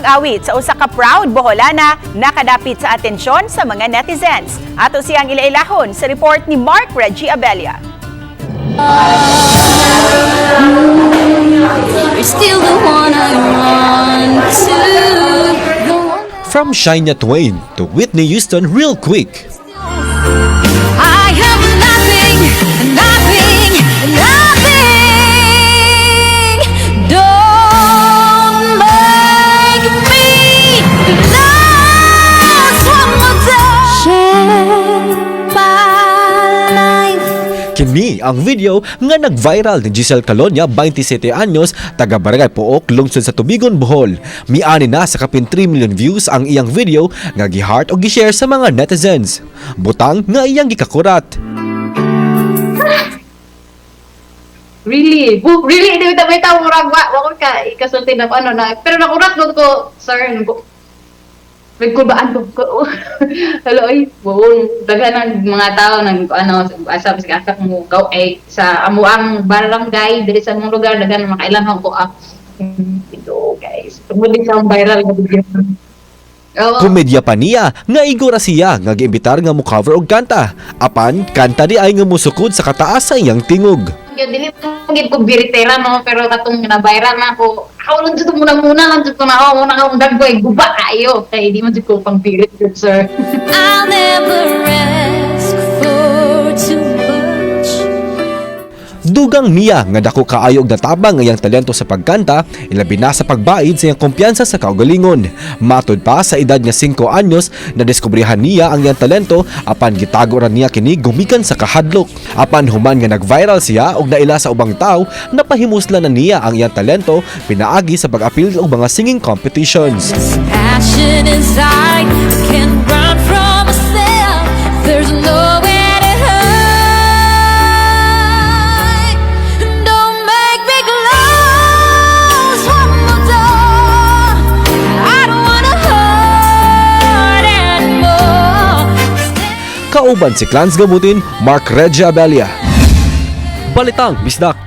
pag-awit sa usa ka proud Boholana nakadapit sa atensyon sa mga netizens. Ato siyang ilailahon sa report ni Mark Reggie Abella. You're still the one I run to. The one that From Shania Twain to Whitney Houston real quick. I have nothing, nothing, nothing. Don't make me close one more time. Share my life. Kini ang video nga nag-viral ni Giselle Calonia, 27 anyos, taga Barangay Pook, lungsod sa Tubigon, Bohol. Miani na sa kapin 3 million views ang iyang video nga gi-heart o gi-share sa mga netizens. Butang nga iyang gikakurat. Really? Bu, really, hindi ko bitaw murag wa ko ka ikasulti na ano na pero nakurat ko, sir, nagkulbaan ko ko. Hello ay, buong daghan ng mga tao nag ano asa bisag asa mo gaw ay sa amo ang barangay diri sa among lugar, daghan ng makailangan ko ah. Ito guys, tungod din sa akong viral nga video. Oo. Komedya pa niya nga igora siya nga giimbitar nga mo cover og kanta. Apan kanta di ay nga musukod sa kataas sa iyang tingog. Yun, dili mo gid ko biritera no, pero katong na viral na ako. Ako lang jud muna muna lang jud ko na ako muna akong dagway guba ayo kay di man jud ko pang birit jud, sir. I'll never ask for too much. Dugang niya nga dako kaayo og natabang ang iyang talento sa pagkanta, ilabi na sa pagbaid sa iyang kumpiyansa sa kaugalingon. Matod pa sa edad nga 5 anyos, nadiskubrihan niya ang iyang talento apan gitago ra niya kini gumikan sa kahadlok. Apan human nga nag-viral siya og naila sa ubang tawo, napahimuslan na niya ang iyang talento pinaagi sa pag-apil og mga singing competitions. This passion inside can run from myself. There's nowhere to hide. Don't make me close one more door. I don't wanna hurt anymore. Kauban si Clans Gamutin, Mark Regia Abella. Balitang Bisdak.